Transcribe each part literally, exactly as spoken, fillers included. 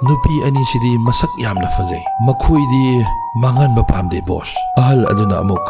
"ꯅꯨꯄꯤ ꯑꯅꯤꯁꯤꯗꯤ ꯃꯁꯛ ꯌꯥꯝꯅ ꯐꯖꯩ꯫ ꯃꯈꯣꯏꯗꯤ ꯃꯥꯡꯍꯟꯕ ꯄꯥꯝꯗꯦ, ꯕꯣꯁ꯫" ꯑꯍꯜ ꯑꯗꯨꯅ ꯑꯃꯨꯛ,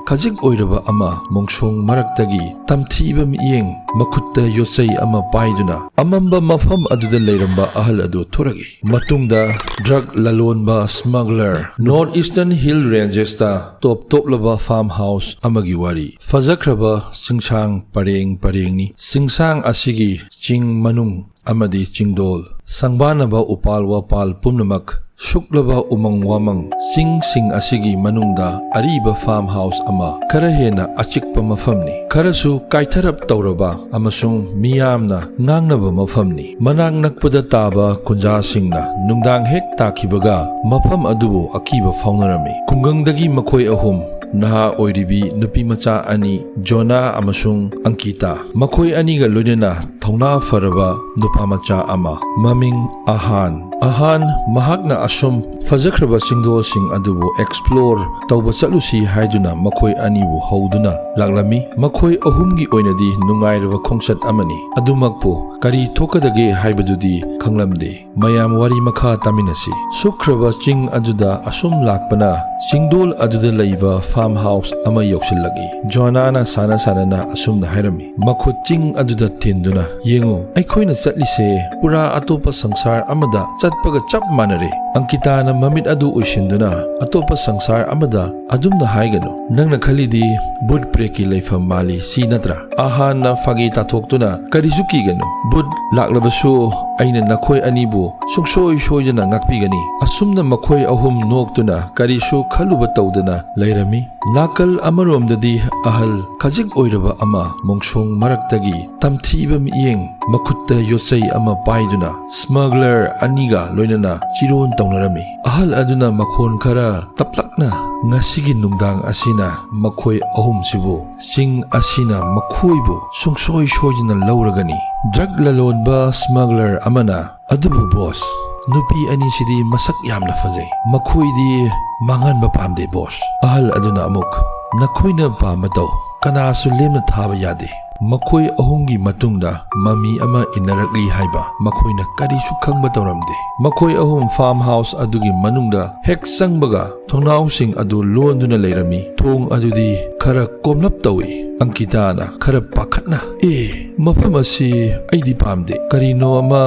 "ꯈꯖꯤꯛ ꯑꯣꯏꯔꯕ ꯑꯃ ꯃꯣꯡꯁꯣꯡ ꯃꯔꯛꯇꯒꯤ ꯇꯝꯊꯤꯕ ꯃꯤꯠꯌꯦꯡ, ꯃꯈꯨꯠꯇ ꯌꯣꯠꯆꯩ ꯑꯃ ꯄꯥꯏꯗꯨꯅ ꯑꯃꯝꯕ ꯃꯐꯝ ꯑꯗꯨꯗ ꯂꯩꯔꯝꯕ ꯑꯍꯜ ꯑꯗꯨ ꯊꯣꯔꯛꯏ꯫ ꯃꯇꯨꯡꯗ ꯗ꯭ꯔꯒ ꯂꯂꯣꯟꯕ, ꯁ꯭ꯃꯒꯂꯔ, ꯅꯣꯔꯠ ꯏꯁꯇꯔꯟ ꯍꯤꯜ ꯔꯦꯟꯖꯦꯁꯇ ꯇꯣꯞ ꯇꯣꯞꯂꯕ ꯐꯥꯔꯝ ꯍꯥꯎꯁ ꯑꯃꯒꯤ ꯋꯥꯔꯤ꯫ ꯐꯖꯈ꯭ꯔꯕ ꯆꯤꯡꯁꯥꯡ ꯄꯔꯦꯡ ꯄꯔꯦꯡꯅꯤ꯫ ꯆꯤꯡꯁꯥꯡ ꯑꯁꯤꯒꯤ ꯆꯤꯡ ꯃꯅꯨꯡ ꯑꯃꯗꯤ ꯆꯤꯡꯗꯣꯜ, ꯁꯪꯕꯥꯅꯕ ꯎꯄꯥꯜ ꯋꯥꯄꯥꯜ ꯄꯨꯝꯅꯃꯛ, ꯁꯨꯛꯂꯕ ꯎꯃꯪ ꯋꯥꯃꯪ, ꯆꯤꯡꯁꯤꯡ ꯑꯁꯤꯒꯤ ꯃꯅꯨꯡꯗ ꯑꯔꯤꯕ ꯐꯥꯔꯝ ꯍꯥꯎꯁ ꯑꯃ, ꯈꯔ ꯍꯦꯟꯅ ꯑꯆꯤꯛꯄ ꯃꯐꯝꯅꯤ꯫ ꯈꯔꯁꯨ ꯀꯥꯏꯊꯔꯞ ꯇꯧꯔꯕ ꯑꯃꯁꯨꯡ ꯃꯤꯌꯥꯝꯅ ꯉꯥꯡꯅꯕ ꯃꯐꯝꯅꯤ꯫ ꯃꯅꯥꯛ ꯅꯛꯄꯗ ꯇꯥꯕ ꯈꯨꯟꯖꯥꯁꯤꯡꯅ ꯅꯨꯡꯗꯥꯡ ꯍꯦꯛ ꯇꯥꯈꯤꯕꯒ ꯃꯐꯝ ꯑꯗꯨꯕꯨ ꯑꯀꯤꯕ ꯐꯥꯎꯅꯔꯝꯃꯤ꯫ ꯈꯨꯡꯒꯪꯗꯒꯤ ꯃꯈꯣꯏ ꯑꯍꯨꯝ, ꯅꯍꯥ ꯑꯣꯏꯔꯤꯕꯤ ꯅꯨꯄꯤ ꯃꯆꯥ ꯑꯅꯤ, ꯖꯣꯅꯥ ꯑꯃꯁꯨꯡ ꯑꯪꯀꯤꯇꯥ, ꯃꯈꯣꯏ ꯑꯅꯤꯒ ꯂꯣꯏꯅꯅ ꯊꯧꯅꯥ ꯐꯔꯕ ꯅꯨꯄꯥ ꯃꯆꯥ ꯑꯃ, ꯃꯃꯤꯡ ꯑꯍꯥꯟ꯫ ꯑꯍꯥꯟ ꯃꯍꯥꯛꯅ ꯑꯁꯨꯝ ꯐꯖꯈ꯭ꯔꯕ ꯆꯤꯡꯗꯣꯜꯁꯤꯡ ꯑꯗꯨꯕꯨ ꯑꯦꯛꯁꯄ꯭ꯂꯣꯔ ꯇꯧꯕ ꯆꯠꯂꯨꯁꯤ ꯍꯥꯏꯗꯨꯅ ꯃꯈꯣꯏ ꯑꯅꯤꯕꯨ ꯍꯧꯗꯨꯅ ꯂꯥꯛꯂꯝꯃꯤ꯫ ꯃꯈꯣꯏ ꯑꯍꯨꯝꯒꯤ ꯑꯣꯏꯅꯗꯤ ꯅꯨꯡꯉꯥꯏꯔꯕ ꯈꯣꯡꯆꯠ ꯑꯃꯅꯤ꯫ ꯑꯗꯨꯃꯛꯄꯨ ꯀꯔꯤ ꯊꯣꯛꯀꯗꯒꯦ ꯍꯥꯏꯕꯗꯨꯗꯤ ꯈꯪꯂꯝꯗꯦ꯫ ꯃꯌꯥꯝ ꯋꯥꯔꯤ ꯃꯈꯥ ꯇꯥꯃꯤꯟꯅꯁꯤ꯫ ꯁꯨꯛꯈ꯭ꯔꯕ ꯆꯤꯡ ꯑꯗꯨꯗ ꯑꯁꯨꯝ ꯂꯥꯛꯄꯅ ꯆꯤꯡꯗꯣꯜ ꯑꯗꯨꯗ ꯂꯩꯕ ꯐꯥꯔꯝ ꯍꯥꯎꯁ ꯑꯃ ꯌꯧꯁꯤꯜꯂꯛꯏ꯫ ꯖꯣꯅꯥꯅ ꯁꯥꯟꯅ ꯁꯥꯟꯅꯅ ꯑꯁꯨꯝꯅ ꯍꯥꯏꯔꯝꯃꯤ, ꯃꯈꯨꯠ ꯆꯤꯡ ꯑꯗꯨꯗ ꯊꯤꯟꯗꯨꯅ, "ꯌꯦꯡꯉꯨ, ꯑꯩꯈꯣꯏꯅ ꯆꯠꯂꯤꯁꯦ ꯄꯨꯔꯥ ꯑꯇꯣꯞꯄ ꯁꯪꯁꯥꯔ ꯑꯃꯗ ꯆꯠꯄꯒ ꯆꯞ ꯃꯥꯟꯅꯔꯦ꯫" ꯑꯪꯀꯤꯇꯥꯅ ꯃꯃꯤꯠ ꯑꯗꯨ ꯎꯏꯁꯤꯟꯗꯨꯅ, "ꯑꯇꯣꯞꯄ ꯁꯪꯁꯥꯔ ꯑꯃꯗ ꯑꯗꯨꯝꯅ ꯍꯥꯏꯒꯅꯨ꯫ ꯅꯪꯅ ꯈꯜꯂꯤꯗꯤ ꯚꯨꯠ ꯄ꯭ꯔꯦꯠꯀꯤ ꯂꯩꯐꯝ ꯃꯥꯜꯂꯤ, ꯁꯤ ꯅꯠꯇ꯭ꯔꯥ?" ꯑꯍꯥꯟꯅ ꯐꯥꯒꯤ ꯇꯥꯊꯣꯛꯇꯨꯅ, "ꯀꯔꯤꯁꯨ ꯀꯤꯒꯅꯨ꯫ ꯚꯨꯠ ꯂꯥꯛꯂꯕꯁꯨ ꯑꯩꯅ ꯅꯈꯣꯏ ꯑꯅꯤꯕꯨ ꯁꯨꯡꯁꯣꯏ ꯁꯣꯏꯗꯅ ꯉꯥꯛꯄꯤꯒꯅꯤ꯫" ꯑꯁꯨꯝꯅ ꯃꯈꯣꯏ ꯑꯍꯨꯝ ꯅꯣꯛꯇꯨꯅ ꯀꯔꯤꯁꯨ ꯈꯜꯂꯨꯕ ꯇꯧꯗꯅ ꯂꯩꯔꯝꯃꯤ꯫ ꯅꯥꯀꯜ ꯑꯃꯔꯣꯝꯗꯗꯤ ꯑꯍꯜ ꯈꯖꯤꯛ ꯑꯣꯏꯔꯕ ꯑꯃ ꯃꯣꯡꯁꯣꯡ ꯃꯔꯛꯇꯒꯤ ꯇꯝꯊꯤꯕ ꯃꯤꯠꯌꯦꯡ, ꯃꯈꯨꯠꯇ ꯌꯣꯠꯆꯩ ꯑꯃ ꯄꯥꯏꯗꯨꯅ ꯁ꯭ꯃꯒꯂꯔ ꯑꯅꯤꯒ ꯂꯣꯏꯅꯅ ꯆꯤꯔꯣꯟ ꯇꯧꯅꯔꯝꯃꯤ꯫ ꯑꯍꯜ ꯑꯗꯨꯅ ꯃꯈꯣꯟ ꯈꯔ ꯇꯞꯂꯛꯅ, "ꯉꯁꯤꯒꯤ ꯅꯨꯡꯗꯥꯡ ꯑꯁꯤꯅ ꯃꯈꯣꯏ ꯑꯍꯨꯝꯁꯤꯕꯨ, ꯆꯤꯡ ꯑꯁꯤꯅ ꯃꯈꯣꯏꯕꯨ ꯁꯨꯡꯁꯣꯏ ꯁꯣꯏꯗꯅ ꯂꯧꯔꯒꯅꯤ꯫" ꯗ꯭ꯔꯒ ꯂꯂꯣꯟꯕ ꯁ꯭ꯃꯒꯂꯔ ꯑꯃꯅ, "ꯑꯗꯨꯕꯨ ꯕꯣꯁ, ꯅꯨꯄꯤ ꯑꯅꯤꯁꯤꯗꯤ ꯃꯁꯛ ꯌꯥꯝꯅ ꯐꯖꯩ꯫ ꯃꯈꯣꯏꯗꯤ ꯃꯥꯡꯍꯟꯕ ꯄꯥꯝꯗꯦ ꯕꯣꯁ꯫" ꯑꯍꯜ ꯑꯗꯨꯅ ꯑꯃꯨꯛ, "ꯅꯈꯣꯏꯅ ꯄꯥꯝꯕ ꯇꯧ꯫ ꯀꯅꯥꯁꯨ ꯂꯦꯝꯅ ꯊꯥꯕ ꯌꯥꯗꯦ꯫ ꯃꯈꯣꯏ ꯑꯍꯨꯝꯒꯤ ꯃꯇꯨꯡꯗ ꯃꯃꯤ ꯑꯃ ꯏꯟꯅꯔꯛꯂꯤ ꯍꯥꯏꯕ ꯃꯈꯣꯏꯅ ꯀꯔꯤꯁꯨ ꯈꯪꯕ ꯇꯧꯔꯝꯗꯦ꯫ ꯃꯈꯣꯏ ꯑꯍꯨꯝ ꯐꯥꯔꯝ ꯍꯥꯎꯁ ꯑꯗꯨꯒꯤ ꯃꯅꯨꯡꯗ ꯍꯦꯛ ꯆꯪꯕꯒ, ꯊꯣꯡꯅꯥꯎꯁꯤꯡ ꯑꯗꯨ ꯂꯣꯟꯗꯨꯅ ꯂꯩꯔꯝꯃꯤ꯫ ꯊꯣꯡ ꯑꯗꯨꯗꯤ ꯈꯔ ꯀꯣꯝꯂꯞ ꯇꯧꯏ꯫ ꯑꯪꯀꯤꯇꯥꯅ ꯈꯔ ꯄꯥꯈꯠꯅ, "ꯑꯦ, ꯃꯐꯝ ꯑꯁꯤ ꯑꯩꯗꯤ ꯄꯥꯝꯗꯦ꯫ ꯀꯔꯤꯅꯣ ꯑꯃ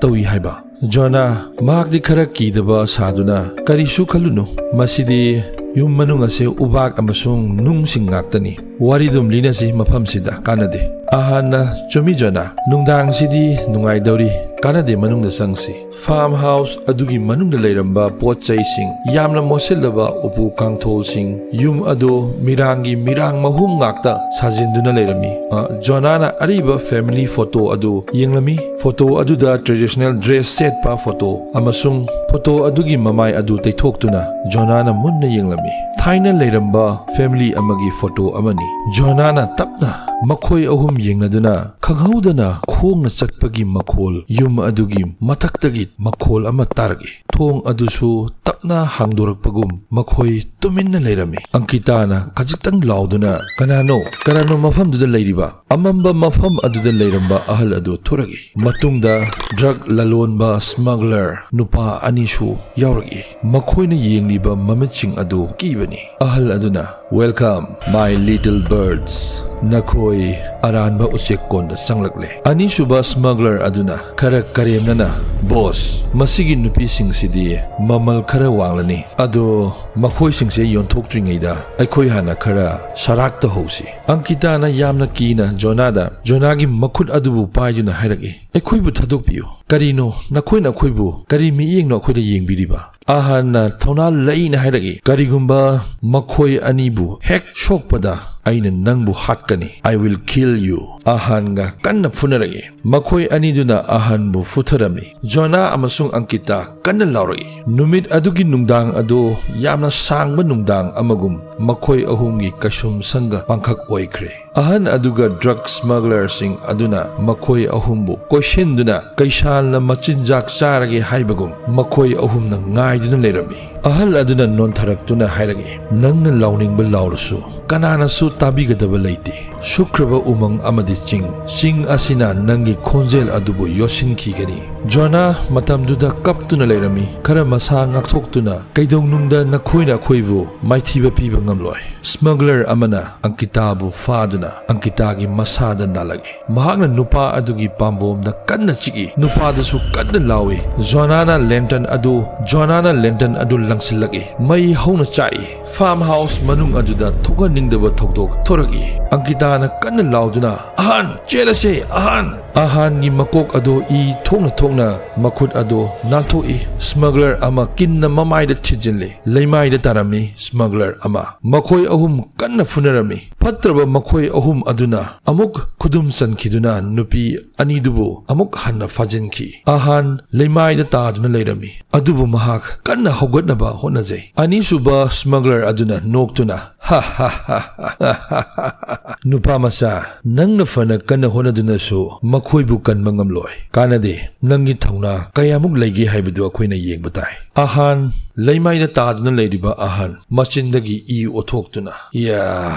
ꯇꯧꯏ ꯍꯥꯏꯕ?" ꯖꯣꯅꯥ, ꯃꯍꯥꯛꯇꯤ ꯈꯔ ꯀꯤꯗꯕ ꯁꯥꯗꯨꯅ, "ꯀꯔꯤꯁꯨ ꯈꯜꯂꯨꯅꯨ, ꯃꯁꯤꯗꯤ ꯌꯨꯝ ꯃꯅꯨꯡ ꯑꯁꯤ ꯎꯕꯥꯛ ꯑꯃꯁꯨꯡ ꯅꯨꯡꯁꯤꯡ ꯉꯥꯛꯇꯅꯤ꯫ ꯋꯥꯔꯤꯗꯨꯝ ꯂꯤꯅꯁꯤ, ꯃꯐꯝꯁꯤꯗ ꯀꯥꯟꯅꯗꯦ꯫" ꯑꯍꯥꯟꯅ, "ꯆꯨꯝꯃꯤ ꯖꯣꯅꯥ, ꯅꯨꯡꯗꯥꯡꯁꯤꯗꯤ ꯅꯨꯡꯉꯥꯏꯗꯧꯔꯤ, ꯀꯥꯟꯅꯗꯦ, ꯃꯅꯨꯡꯗ ꯆꯪꯁꯤ꯫" ꯐꯥꯔꯝ ꯍꯥꯎꯁ ꯑꯗꯨꯒꯤ ꯃꯅꯨꯡꯗ ꯂꯩꯔꯝꯕ ꯄꯣꯠ ꯆꯩꯁꯤꯡ, ꯌꯥꯝꯅ ꯃꯣꯠꯁꯤꯜꯂꯕ ꯎꯄꯨ ꯀꯥꯡꯊꯣꯜꯁꯤꯡ, ꯌꯨꯝ ꯑꯗꯨ ꯃꯤꯔꯥꯡꯒꯤ ꯃꯤꯔꯥꯡ ꯃꯍꯨꯝ ꯉꯥꯛꯇ ꯁꯥꯖꯤꯟꯗꯨꯅ ꯂꯩꯔꯝꯃꯤ꯫ ꯑ, ꯖꯣꯅꯥꯅ ꯑꯔꯤꯕ ꯐꯦꯃꯤꯂꯤ ꯐꯣꯇꯣ ꯑꯗꯨ ꯌꯦꯡꯂꯝꯃꯤ꯫ ꯐꯣꯇꯣ ꯑꯗꯨꯗ ꯇ꯭ꯔꯦꯗꯤꯁꯅꯦꯜ ꯗ꯭ꯔꯦꯁ ꯁꯦꯠꯄ ꯐꯣꯇꯣ ꯑꯃꯁꯨꯡ ꯐꯣꯇꯣ ꯑꯗꯨꯒꯤ ꯃꯃꯥꯏ ꯑꯗꯨ ꯇꯩꯊꯣꯛꯇꯨꯅ ꯖꯣꯅꯥꯅ ꯃꯨꯟꯅ ꯌꯦꯡꯂꯝꯃꯤ꯫ ꯊꯥꯏꯅ ꯂꯩꯔꯝꯕ ꯐꯦꯃꯤꯂꯤ ꯑꯃꯒꯤ ꯐꯣꯇꯣ ꯑꯃꯅꯤ꯫ ꯖꯣꯅꯥꯅ ꯇꯞꯅ ꯃꯈꯣꯏ ꯑꯍꯨꯝ ꯌꯦꯡꯅꯗꯨꯅ ꯈꯪꯍꯧꯗꯅ ꯈꯣꯡꯅ ꯆꯠꯄꯒꯤ ꯃꯈꯣꯜ, ꯌꯨꯝ ꯑꯗꯨꯒꯤ ꯃꯊꯛꯇꯒꯤ ꯃꯈꯣꯜ ꯑꯃ ꯇꯥꯔꯛꯏ꯫ ꯊꯣꯡ ꯑꯗꯨꯁꯨ ꯇꯞꯅ ꯍꯥꯡꯗꯣꯔꯛꯄꯒꯨꯝ ꯃꯈꯣꯏ ꯇꯨꯃꯤꯟꯅ ꯂꯩꯔꯝꯃꯤ꯫ ꯑꯪꯀꯤꯇꯥꯅ ꯈꯖꯤꯛꯇꯪ ꯂꯥꯎꯗꯨꯅ, "ꯀꯅꯥꯅꯣ? ꯀꯅꯥꯅꯣ ꯃꯐꯝꯗꯨꯗ ꯂꯩꯔꯤꯕ?" ꯑꯃꯝꯕ ꯃꯐꯝ ꯑꯗꯨꯗ ꯂꯩꯔꯝꯕ ꯑꯍꯜ ꯑꯗꯨ ꯊꯣꯔꯛꯏ꯫ ꯃꯇꯨꯡꯗ ꯗ꯭ꯔꯒ ꯂꯂꯣꯟꯕ, ꯁ꯭ꯃꯒꯂꯔ, ꯅꯨꯄꯥ ꯑꯅꯤꯁꯨ ꯌꯥꯎꯔꯛꯏ꯫ ꯃꯈꯣꯏꯅ ꯌꯦꯡꯂꯤꯕ ꯃꯃꯤꯠꯁꯤꯡ ꯑꯗꯨ ꯀꯤꯕꯅꯤ꯫ ꯑꯍꯜ ꯑꯗꯨꯅ, "Welcome, my little birds꯫ ꯅꯈꯣꯏ ꯑꯔꯥꯟꯕ ꯎꯆꯦꯛ ꯀꯣꯟꯗ ꯆꯪꯂꯛꯂꯦ꯫" ꯑꯅꯤꯁꯨꯕ ꯁ꯭ꯃꯒꯂꯔ ꯑꯗꯨꯅ ꯈꯔ ꯀꯔꯦꯝꯅꯅ, "ꯕꯣꯁ, ꯃꯁꯤꯒꯤ ꯅꯨꯄꯤꯁꯤꯡꯁꯤꯗꯤ ꯃꯃꯜ ꯈꯔ ꯋꯥꯡꯂꯅꯤ, ꯑꯗꯣ ꯃꯈꯣꯏꯁꯤꯡꯁꯦ ꯌꯣꯟꯊꯣꯛꯇ꯭ꯔꯤꯉꯩꯗ ꯑꯩꯈꯣꯏ ꯍꯥꯟꯅ ꯈꯔ ꯁꯔꯥꯛ ꯇꯧꯍꯧꯁꯤ꯫" ꯑꯪꯀꯤꯇꯥꯅ ꯌꯥꯝꯅ ꯀꯤꯅ ꯖꯣꯅꯥꯗ ꯖꯣꯅꯥꯒꯤ ꯃꯈꯨꯠ ꯑꯗꯨꯕꯨ ꯄꯥꯏꯗꯨꯅ ꯍꯥꯏꯔꯛꯏ, "ꯑꯩꯈꯣꯏꯕꯨ ꯊꯥꯗꯣꯛꯄꯤꯌꯨ꯫ ꯀꯔꯤꯅꯣ? ꯅꯈꯣꯏꯅ ꯑꯩꯈꯣꯏꯕꯨ ꯀꯔꯤ ꯃꯤꯠꯌꯦꯡꯅꯣ ꯑꯩꯈꯣꯏꯗ ꯌꯦꯡꯕꯤꯔꯤꯕ?" ꯑꯍꯥꯟꯅ ꯊꯧꯅꯥ ꯂꯩꯅ ꯍꯥꯏꯔꯛꯏ, "ꯀꯔꯤꯒꯨꯝꯕ ꯃꯈꯣꯏ ꯑꯅꯤꯕꯨ ꯍꯦꯛ ꯁꯣꯛꯄꯗ ꯑꯩꯅ ꯅꯪꯕꯨ ꯍꯥꯠꯀꯅꯤ꯫ I will kill you꯫" ꯑꯍꯥꯟꯒ ꯀꯟꯅ ꯐꯨꯅꯔꯛꯏ꯫ ꯃꯈꯣꯏ ꯑꯅꯤꯗꯨꯅ ꯑꯍꯥꯟꯕꯨ ꯐꯨꯊꯔꯝꯃꯤ꯫ ꯖꯣꯅꯥ ꯑꯃꯁꯨꯡ ꯑꯪꯀꯤꯇꯥ ꯀꯟꯅ ꯂꯥꯎꯔꯛꯏ꯫ ꯅꯨꯃꯤꯠ ꯑꯗꯨꯒꯤ ꯅꯨꯡꯗꯥꯡ ꯑꯗꯨ ꯌꯥꯝꯅ ꯁꯥꯡꯕ ꯅꯨꯡꯗꯥꯡ ꯑꯃꯒꯨꯝ ꯃꯈꯣꯏ ꯑꯍꯨꯝꯒꯤ ꯀꯩꯁꯨꯝꯁꯪꯒ ꯄꯥꯡꯈꯛ ꯑꯣꯏꯈ꯭ꯔꯦ꯫ ꯑꯍꯟ ꯑꯗꯨꯒ ꯗ꯭ꯔꯒ ꯁ꯭ꯃꯒꯂꯔꯁꯤꯡ ꯑꯗꯨꯅ ꯃꯈꯣꯏ ꯑꯍꯨꯝꯕꯨ ꯀꯣꯏꯁꯤꯟꯗꯨꯅ ꯀꯩꯁꯥꯜꯅ ꯃꯆꯤꯟꯖꯥꯛ ꯆꯥꯔꯒꯦ ꯍꯥꯏꯕꯒꯨꯝ ꯃꯈꯣꯏ ꯑꯍꯨꯝꯅ ꯉꯥꯏꯗꯨꯅ ꯂꯩꯔꯝꯃꯤ꯫ ꯑꯍꯜ ꯑꯗꯨꯅ ꯅꯣꯟꯊꯔꯛꯇꯨꯅ ꯍꯥꯏꯔꯛꯏ, "ꯅꯪꯅ ꯂꯥꯎꯅꯤꯡꯕ ꯂꯥꯎꯔꯁꯨ, ꯀꯅꯥꯅꯁꯨ ꯇꯥꯕꯤꯒꯗꯕ ꯂꯩꯇꯦ꯫ ꯁꯨꯛꯈ꯭ꯔꯕ ꯎꯃꯪ ꯑꯃꯗꯤ ꯆꯤꯡ, ꯆꯤꯡ ꯑꯁꯤꯅ ꯅꯪꯒꯤ ꯈꯣꯟꯖꯦꯜ ꯑꯗꯨꯕꯨ ꯌꯣꯠꯁꯤꯟꯈꯤꯒꯅꯤ꯫ ꯖꯣꯅꯥ ꯃꯇꯝꯗꯨꯗ ꯀꯞꯇꯨꯅ ꯂꯩꯔꯝꯃꯤ, ꯈꯔ ꯃꯁꯥ ꯉꯥꯛꯊꯣꯛꯇꯨꯅ, "ꯀꯩꯗꯧꯅꯨꯡꯗ ꯅꯈꯣꯏꯅ ꯑꯩꯈꯣꯏꯕꯨ ꯃꯥꯏꯊꯤꯕ ꯄꯤꯕ ꯉꯝꯂꯣꯏ"꯫ ꯁ꯭ꯃꯒꯂꯔ ꯑꯃꯅ ꯑꯪꯀꯤꯇꯥꯕꯨ ꯐꯥꯗꯨꯅ ꯑꯪꯀꯤꯇꯥꯒꯤ ꯃꯁꯥꯗ ꯅꯥꯜꯂꯛꯏ꯫ ꯃꯍꯥꯛꯅ ꯅꯨꯄꯥ ꯑꯗꯨꯒꯤ ꯄꯥꯝꯕꯣꯝꯗ ꯀꯟꯅ ꯆꯤꯛꯏ꯫ ꯅꯨꯄꯥꯗꯨꯁꯨ ꯀꯟꯅ ꯂꯥꯎꯏ꯫ ꯖꯣꯅꯥꯅ ꯂꯦꯟꯇꯟ ꯑꯗꯨ, ꯖꯣꯅꯥꯅ ꯂꯦꯟꯇꯟ ꯑꯗꯨ ꯂꯪꯁꯤꯜꯂꯛꯏ꯫ ꯃꯩ ꯍꯧꯅ ꯆꯥꯛꯏ꯫ ꯐꯥꯔꯝ ꯍꯥꯎꯁ ꯃꯅꯨꯡ ꯑꯗꯨꯗ ꯊꯣꯛꯍꯟꯅꯤꯡꯗꯕ ꯊꯧꯗꯣꯛ ꯊꯣꯔꯛꯏ꯫ ꯑꯪꯀꯤꯇꯥꯅ ꯀꯟꯅ ꯂꯥꯎꯗꯨꯅ, "ꯑꯍꯥꯟ, ꯆꯦꯜꯂꯁꯦ, ꯑꯍꯥꯟ!" ꯑꯍꯥꯟꯒꯤ ꯃꯀꯣꯛ ꯑꯗꯨ ꯏ ꯊꯣꯛꯅ ꯊꯣꯛꯅ ꯃꯈꯨꯠ ꯑꯗꯨ ꯅꯥꯟꯊꯣꯛꯏ꯫ ꯁ꯭ꯃꯒꯂꯔ ꯑꯃ ꯀꯤꯟꯅ ꯃꯃꯥꯏꯗ ꯊꯤꯟꯖꯤꯜꯂꯤ꯫ ꯂꯩꯃꯥꯏꯗ ꯇꯥꯔꯝꯃꯤ ꯁ꯭ꯃꯒꯂꯔ ꯑꯃ꯫ ꯃꯈꯣꯏ ꯑꯍꯨꯝ ꯀꯟꯅ ꯐꯨꯅꯔꯝꯃꯤ꯫ ꯐꯠꯇ꯭ꯔꯕ ꯃꯈꯣꯏ ꯑꯍꯨꯝ ꯑꯗꯨꯅ ꯑꯃꯨꯛ ꯈꯨꯗꯨꯝ ꯆꯟꯈꯤꯗꯨꯅ ꯅꯨꯄꯤ ꯑꯅꯤꯗꯨꯕꯨ ꯑꯃꯨꯛ ꯍꯟꯅ ꯐꯥꯖꯤꯟꯈꯤ꯫ ꯑꯍꯥꯟ ꯂꯩꯃꯥꯏꯗ ꯇꯥꯗꯨꯅ ꯂꯩꯔꯝꯃꯤ, ꯑꯗꯨꯕꯨ ꯃꯍꯥꯛ ꯀꯟꯅ ꯍꯧꯒꯠꯅꯕ ꯍꯣꯠꯅꯖꯩ꯫ ꯑꯅꯤꯁꯨꯕ ꯁ꯭ꯃꯒꯂꯔ ꯑꯗꯨꯅ ꯅꯣꯛꯇꯨꯅ, "ꯍꯥ ꯍꯥ ꯍꯥ ꯍꯥ ꯍꯥ ꯍꯥ ꯍꯥ, ꯅꯨꯄꯥ ꯃꯆꯥ, ꯅꯪꯅ ꯐꯅ ꯀꯟꯅ ꯍꯣꯠꯅꯗꯨꯅꯁꯨ ꯃꯈꯣꯏꯕꯨ ꯀꯟꯕ ꯉꯝꯂꯣꯏ꯫ ꯀꯥꯟꯅꯗꯦ, ꯅꯪꯒꯤ ꯊꯧꯅꯥ ꯀꯌꯥꯃꯨꯛ ꯂꯩꯒꯦ ꯍꯥꯏꯕꯗꯨ ꯑꯩꯈꯣꯏꯅ ꯌꯦꯡꯕ ꯇꯥꯏ"꯫ ꯑꯍꯥꯟ, ꯂꯩꯃꯥꯏꯗ ꯇꯥꯗꯨꯅ ꯂꯩꯔꯤꯕ ꯑꯍꯥꯟ, ꯃꯆꯤꯟꯗꯒꯤ ꯏ ꯑꯣꯊꯣꯛꯇꯨꯅ, "ꯌꯥ,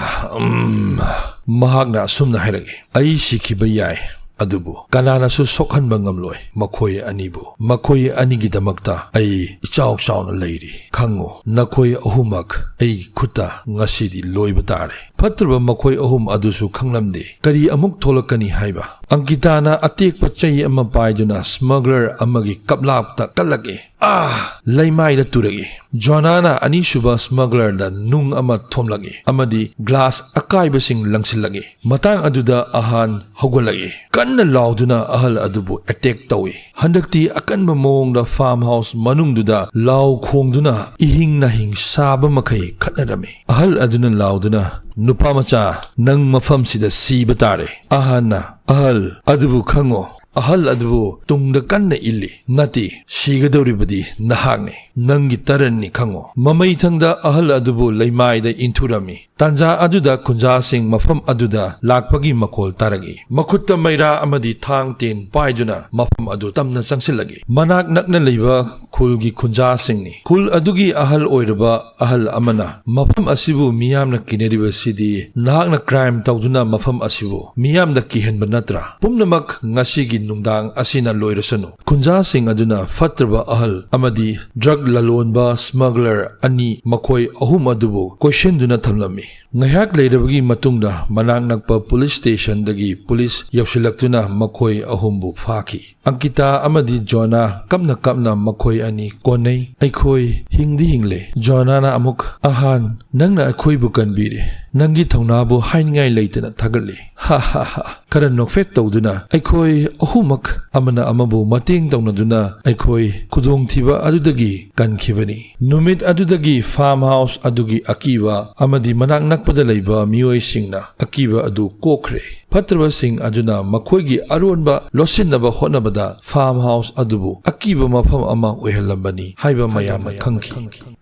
ꯎꯝ"꯫ ꯃꯍꯥꯛꯅ ꯑꯁꯨꯝꯅ ꯍꯥꯏꯔꯛꯏ, "ꯑꯩ ꯁꯤꯈꯤꯕ ꯌꯥꯏ, ꯑꯗꯨꯕꯨ ꯀꯅꯥꯅꯁꯨ ꯁꯣꯛꯍꯟꯕ ꯉꯝꯂꯣꯏ ꯃꯈꯣꯏ ꯑꯅꯤꯕꯨ꯫ ꯃꯈꯣꯏ ꯑꯅꯤꯒꯤꯗꯃꯛꯇ ꯑꯩ ꯏꯆꯥꯎ ꯆꯥꯎꯅ ꯂꯩꯔꯤ꯫ ꯈꯪꯉꯨ, ꯅꯈꯣꯏ ꯑꯍꯨꯝꯃꯛ ꯑꯩꯒꯤ ꯈꯨꯠꯇ ꯉꯁꯤꯗꯤ ꯂꯣꯏꯕ ꯇꯥꯔꯦ"꯫ ꯐꯠꯇ꯭ꯔꯕ ꯃꯈꯣꯏ ꯑꯍꯨꯝ ꯑꯗꯨꯁꯨ ꯈꯪꯂꯝꯗꯦ ꯀꯔꯤ ꯑꯃꯨꯛ ꯊꯣꯛꯂꯛꯀꯅꯤ ꯍꯥꯏꯕ꯫ ꯑꯪꯀꯤꯇꯥꯅ ꯑꯇꯦꯛꯄ ꯆꯩ ꯑꯃ ꯄꯥꯏꯗꯨꯅ ꯁ꯭ꯃꯒꯂꯔ ꯑꯃꯒꯤ ꯀꯞꯂꯥꯞꯇ ꯀꯜꯂꯛꯏ꯫ ꯑꯥ! ꯂꯩꯃꯥꯏꯗ ꯇꯨꯔꯛꯏ꯫ ꯖꯣꯅꯥꯅ ꯑꯅꯤꯁꯨꯕ ꯁ꯭ꯃꯒꯂꯔꯗ ꯅꯨꯡ ꯑꯃ ꯊꯣꯝꯂꯛꯏ ꯑꯃꯗꯤ ꯒ꯭ꯂꯥꯁ ꯑꯀꯥꯏꯕꯁꯤꯡ ꯂꯪꯁꯤꯜꯂꯛꯏ꯫ ꯃꯇꯥꯡ ꯑꯗꯨꯗ ꯑꯍꯥꯟ ꯍꯧꯒꯠꯂꯛꯏ꯫ ꯀꯟꯅ ꯂꯥꯎꯗꯨꯅ ꯑꯍꯜ ꯑꯗꯨꯕꯨ ꯑꯦꯇꯦꯛ ꯇꯧꯏ꯫ ꯍꯟꯗꯛꯇꯤ ꯑꯀꯟꯕ ꯃꯑꯣꯡꯗ ꯐꯥꯔꯝ ꯍꯥꯎꯁ ꯃꯅꯨꯡꯗꯨꯗ ꯂꯥꯎ ꯈꯣꯡꯗꯨꯅ ꯏꯍꯤꯡ ꯅꯥꯍꯤꯡ ꯁꯥꯕ ꯃꯈꯩ ꯈꯠꯅꯔꯝꯃꯤ꯫ ꯑꯍꯜ ꯑꯗꯨꯅ ꯂꯥꯎꯗꯨꯅ, "ꯅꯨꯄꯥ ꯃꯆꯥ, ꯅꯪ ꯃꯐꯝꯁꯤꯗ ꯁꯤꯕ ꯇꯥꯔꯦ"꯫ ꯑꯍꯥꯟꯅ, "ꯑꯍꯜ, ꯑꯗꯨꯕꯨ ꯈꯪꯉꯣ, ꯑꯍꯜ ꯑꯗꯨꯕꯨ ꯇꯨꯡꯗ ꯀꯟꯅ ꯏꯜꯂꯤ꯫ ꯅꯠꯇꯦ, ꯁꯤꯒꯗꯧꯔꯤꯕꯗꯤ ꯅꯍꯥꯛꯅꯤ꯫ ꯅꯪꯒꯤ ꯇꯔꯟꯅꯤ, ꯈꯪꯉꯣ"꯫ ꯃꯃꯩꯊꯪꯗ ꯑꯍꯜ ꯑꯗꯨꯕꯨ ꯂꯩꯃꯥꯏꯗ ꯏꯟꯊꯨꯔꯝꯃꯤ꯫ ꯇꯥꯟꯖꯥ ꯑꯗꯨꯗ ꯈꯨꯟꯖꯥꯁꯤꯡ ꯃꯐꯝ ꯑꯗꯨꯗ ꯂꯥꯛꯄꯒꯤ ꯃꯈꯣꯜ ꯇꯥꯔꯛꯏ꯫ ꯃꯈꯨꯠꯇ ꯃꯩꯔꯥ ꯑꯃꯗꯤ ꯊꯥꯡ ꯇꯦꯟ ꯄꯥꯏꯗꯨꯅ ꯃꯐꯝ ꯑꯗꯨ ꯇꯝꯅ ꯆꯪꯁꯤꯜꯂꯛꯏ꯫ ꯃꯅꯥꯛ ꯅꯛꯅ ꯂꯩꯕ ꯈꯨꯜꯒꯤ ꯈꯨꯟꯖꯥꯁꯤꯡꯅꯤ꯫ ꯈꯨꯜ ꯑꯗꯨꯒꯤ ꯑꯍꯜ ꯑꯣꯏꯔꯕ ꯑꯍꯜ ꯑꯃꯅ ꯃꯐꯝ ꯑꯁꯤꯕꯨ ꯃꯤꯌꯥꯝꯅ ꯀꯤꯅꯔꯤꯕꯁꯤꯗꯤ ꯅꯍꯥꯛꯅ ꯀ꯭ꯔꯥꯏꯝ ꯇꯧꯗꯨꯅ ꯃꯐꯝ ꯑꯁꯤꯕꯨ ꯃꯤꯌꯥꯝꯗ ꯀꯤꯍꯟꯕ ꯅꯠꯇ꯭ꯔꯥ? ꯄꯨꯝꯅꯃꯛ ꯉꯁꯤꯒꯤ ꯅꯨꯡꯗꯥꯡ ꯑꯁꯤꯅ ꯂꯣꯏꯔꯁꯅꯨ꯫ ꯈꯨꯟꯖꯥꯁꯤꯡ ꯑꯗꯨꯅ ꯐꯠꯇ꯭ꯔꯕ ꯑꯍꯜ ꯑꯃꯗꯤ ꯗ꯭ꯔꯒ ꯂꯂꯣꯟꯕ, ꯁ꯭ꯃꯒꯂꯔ ꯑꯅꯤ, ꯃꯈꯣꯏ ꯑꯍꯨꯝ ꯑꯗꯨꯕꯨ ꯀꯣꯏꯁꯤꯟꯗꯨꯅ ꯊꯝꯂꯝꯃꯤ꯫ ꯉꯥꯏꯍꯥꯛ ꯂꯩꯔꯕꯒꯤ ꯃꯇꯨꯡꯗ ꯃꯅꯥꯛ ꯅꯛꯄ ꯄꯨꯂꯤꯁ ꯁ꯭ꯇꯦꯁꯟꯗꯒꯤ ꯄꯨꯂꯤꯁ ꯌꯧꯁꯤꯜꯂꯛꯇꯨꯅ ꯃꯈꯣꯏ ꯑꯍꯨꯝꯕꯨ ꯐꯥꯈꯤ꯫ ꯑꯪꯀꯤꯇꯥ ꯑꯃꯗꯤ ꯖꯣꯅꯥ ꯀꯞꯅ ꯀꯞꯅ ꯃꯈꯣꯏ ꯑꯅꯤ ꯀꯣꯟꯅꯩ꯫ "ꯑꯩꯈꯣꯏ ꯍꯤꯡꯗꯤ ꯍꯤꯡꯂꯦ꯫" ꯖꯣꯅꯥꯅ ꯑꯃꯨꯛ, "ꯑꯍꯥꯟ, ꯅꯪꯅ ꯑꯩꯈꯣꯏꯕꯨ ꯀꯟꯕꯤꯔꯦ꯫ ꯅꯪꯒꯤ ꯊꯧꯅꯥꯕꯨ ꯍꯥꯏꯅꯤꯡꯉꯥꯏ ꯂꯩꯇꯅ ꯊꯥꯒꯠꯂꯤ꯫ ꯍꯥ ꯍꯥ ꯍꯥ꯫" ꯈꯔ ꯅꯣꯛꯐꯦꯠ ꯇꯧꯗꯨꯅ, "ꯑꯩꯈꯣꯏ ꯑꯍꯨꯝꯃꯛ ꯑꯃꯅ ꯑꯃꯕꯨ ꯃꯇꯦꯡ ꯇꯧꯅꯗꯨꯅ ꯑꯩꯈꯣꯏ ꯈꯨꯗꯣꯡꯊꯤꯕ ꯑꯗꯨꯗꯒꯤ ꯀꯟꯈꯤꯕꯅꯤ꯫" ꯅꯨꯃꯤꯠ ꯑꯗꯨꯗꯒꯤ ꯐꯥꯔꯝ ꯍꯥꯎꯁ ꯑꯗꯨꯒꯤ ꯑꯀꯤꯕ ꯑꯃꯗꯤ ꯃꯅꯥꯛ ꯅꯛꯄꯗ ꯂꯩꯕ ꯃꯤꯑꯣꯏꯁꯤꯡꯅ ꯑꯀꯤꯕ ꯑꯗꯨ ꯀꯣꯛꯈ꯭ꯔꯦ꯫ ꯐꯠꯇ꯭ꯔꯕꯁꯤꯡ ꯑꯗꯨꯅ ꯃꯈꯣꯏꯒꯤ ꯑꯔꯣꯟꯕ ꯂꯣꯠꯁꯤꯟꯅꯕ ꯍꯣꯠꯅꯕꯗ ꯐꯥꯔꯝ ꯍꯥꯎꯁ ꯑꯗꯨꯕꯨ ꯑꯀꯤꯕ ꯃꯐꯝ ꯑꯃ ꯑꯣꯏꯍꯜꯂꯝꯕꯅꯤ ꯍꯥꯏꯕ ꯃꯌꯥꯝꯅ ꯈꯪꯈꯤ꯫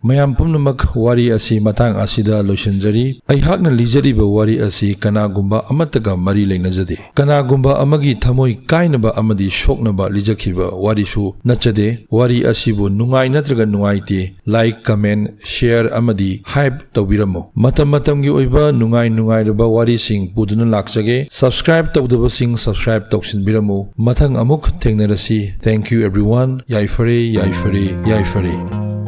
ꯃꯌꯥꯝ ꯄꯨꯝꯅꯃꯛ, ꯋꯥꯔꯤ ꯑꯁꯤ ꯃꯇꯥꯡ ꯑꯁꯤꯗ ꯂꯣꯏꯁꯤꯟꯖꯔꯤ꯫ ꯑꯩꯍꯥꯛꯅ ꯂꯤꯖꯔꯤꯕ ꯋꯥꯔꯤ ꯑꯁꯤ ꯀꯅꯥꯒꯨꯝꯕ ꯑꯃꯠꯇꯒ ꯃꯔꯤ ꯂꯩꯅꯖꯗꯦ꯫ ꯀꯅꯥꯒꯨꯝꯕ ꯑꯃꯒꯤ ꯊꯃꯣꯏ ꯀꯥꯏꯅꯕ ꯑꯃꯗꯤ ꯁꯣꯛꯅꯕ ꯂꯤꯖꯈꯤꯕ ꯋꯥꯔꯤꯁꯨ ꯅꯠꯆꯗꯦ꯫ ꯋꯥꯔꯤ ꯑꯁꯤꯕꯨ ꯅꯨꯡꯉꯥꯏ ꯅꯠꯇ꯭ꯔꯒ ꯅꯨꯡꯉꯥꯏꯇꯦ, ꯂꯥꯏꯛ, ꯀꯃꯦꯟ, ꯁꯤꯌꯔ ꯑꯃꯗꯤ ꯍꯥꯏꯞ ꯇꯧꯕꯤꯔꯝꯃꯨ꯫ ꯃꯇꯝ ꯃꯇꯝꯒꯤ ꯑꯣꯏꯕ ꯅꯨꯡꯉꯥꯏ ꯅꯨꯡꯉꯥꯏꯔꯕ ꯋꯥꯔꯤꯁꯤꯡ ꯄꯨꯗꯨꯅ ꯂꯥꯛꯆꯒꯦ꯫ ꯁꯕꯁꯀ꯭ꯔꯥꯏꯕ ꯇꯧꯗꯕꯁꯤꯡ ꯁꯕꯁꯀ꯭ꯔꯥꯏꯕ ꯇꯧꯁꯤꯟꯕꯤꯔꯝꯃꯨ꯫ ꯃꯊꯪ ꯑꯃꯨꯛ ꯊꯦꯡꯅꯔꯁꯤ꯫ Thank you everyone꯫ ꯌꯥꯏꯐꯔꯦ, ꯌꯥꯏꯐꯔꯦ, ꯌꯥꯏꯐꯔꯦ꯫